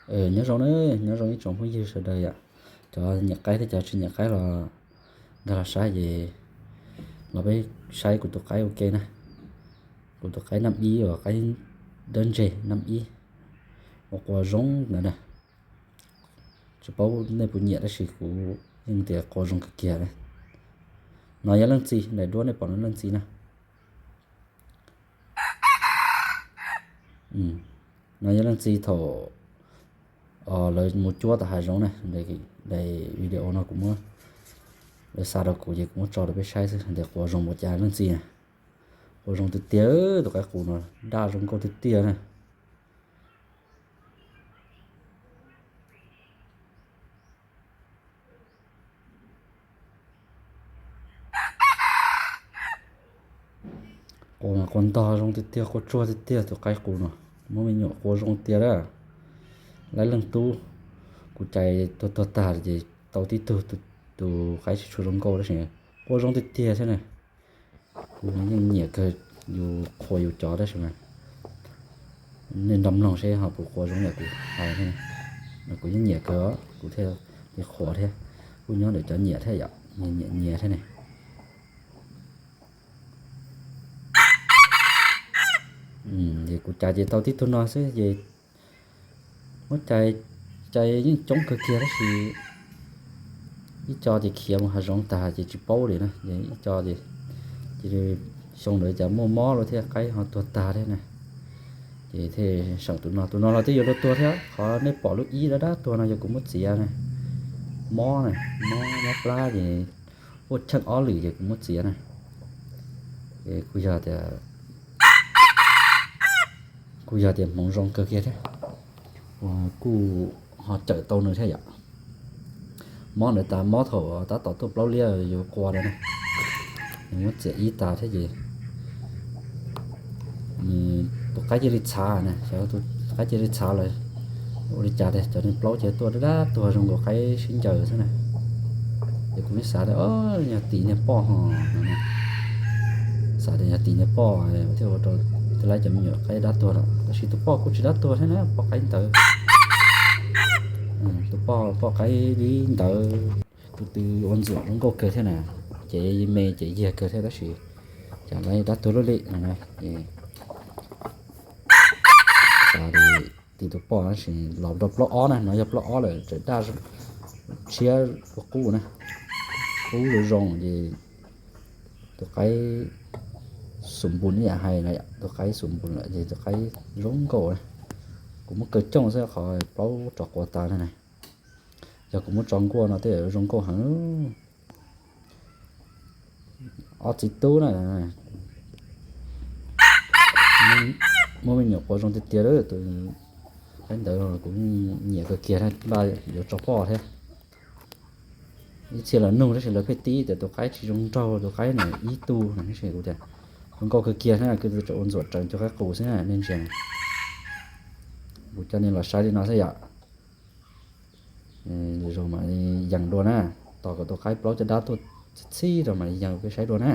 Nyob zoo na, nyob zoo ib tsoom phooj ywg sawv daws yom. Cov nyiam qaib thiab cov tsis nyiam qaib los nkag los saib ces los peb saib kuv tus qaib ua ke na. Kuv tus qaib naj ib uas qaib dawb ntseg naj ib, ua qua zoo ntawd na. Tsis paub nej puas nyiam tab sis kuv yeej tias qua zoo kawg kiag li. No yog leej txiv, daim duab nej pom no leej txiv na. No yog leej txiv thaum lawv mus cuab tom hav zoov na. Daim video no kuv muab, lawv xa rau kuv ces kuv muab tso rau peb saib xwb tias qua zoo ua cas leej txiv na. Qua zoo tiag tiag, tus qaib qus no daj zoo nkauj tiag tiag na. Qua ntog zoo tiag tiag, qua tsuag tiag tiag tus qaib qus no. Muab me nyuam qua zoo tiag a. Laib leej tub, kuv cais tuag tuag tag ces tau tib tug, tus qaib tsis tshua zoo nkauj tab sis qua zoo tiag tiag thiab na. Kuv yeej nyiam kawg, yus qhuas yus cov tab sis mas nej nrog mloog seb ho puas qua zoo yam kuv hais thiab. Kuv yeej nyiam kawg, kuv thiaj li qhuas thiab. Kuj nyob ntawm cov nyiam thiab yom, nyiam nyiam thiab ne. Ces kuv cais ces tau tib tug no xwb ces muab cais, cais yeej coob kawg kiag tab sis ib co ces khiav mus hav zoov tag ces tsis paub li na. Ib co ces, ces xyoo ntawd cas muaj mob lawm thiab qaib ho tuag tag thiab na. Ces thiaj seem tus no, tus no los twb yuav luag tuag thiab. Qhov nej pom lub ib dab dab tuag no yog kuv muab txiav na. Mob na, mob, mob plab ces ua cheej ob lwm ces kuv muab txiav na. Ces kuj yog tias, kuj yog tias hmoov zoo kawg kiag thiab, kuj ho cawm tau nws thiab yom. Mob ntawd tas, mob thaum tab tom tuaj plaub liab yuav qua ntawd na, nws muab txiav ib tas thiab ces tus qaib cia li txhav na, tus qaib cia li txhav lawm. Ua li cas tias cov niag plaub ces tuaj dab dab tuag zoo nkaus qaib sib ncaws xwb na. Ces kuv yeej xav tias yog tim niag poj ho, xav tias yog tim niag poj thiaj ua rau, thiaj laib cov me nyuam qaib dab tuag lawm, tab sis tus poj kuj tsis dab tuag thiab na, poj qaib ntawd. Tus poj, poj qaib dib ntawd, tus tw ua ntxuam zoo nkauj kawg thiab na, ces me ces yiag kawg thiab tab sis cas laib dab tuag luaj li no. Xav tias tim tus poj tab sis los rau plaub ob na, no yog plaub ob lawm tseem daj tshiab ua qub na, qub zoo zoo ces tus qaib xum npus ib yam hais na, tus qaib xum npus lawm ces tus qaib zoo nkauj na. Kuv muab kaw cooj xwb qhov plaub rov quav tas na. Yog kuv muab tso nkuaj no tej zaum zoo nkauj heev. Ob txiv tub na, muab me nyuam qua zoo tiag tiag lawm. Tus qaib ntawd kuv nyiam kawg kiag, npaj yuav tso poj thiab. Ib txhia lawv nug tab sis lawv pheej tib tias tus qaib tsis zoo nraug, tus qaib na ib tug na, tab sis kuv tias zoo nkauj kawg kiag na, kuv tseem ua ntxuam tseem cov qaib qus xwb na, nej ntsia. Kuv coj nej los saib li no xwb yom. Zoo mam li yees dua na, tos kom tus qaib plaub caj dab tuaj txhib txhib rau mam li yees peb saib dua na.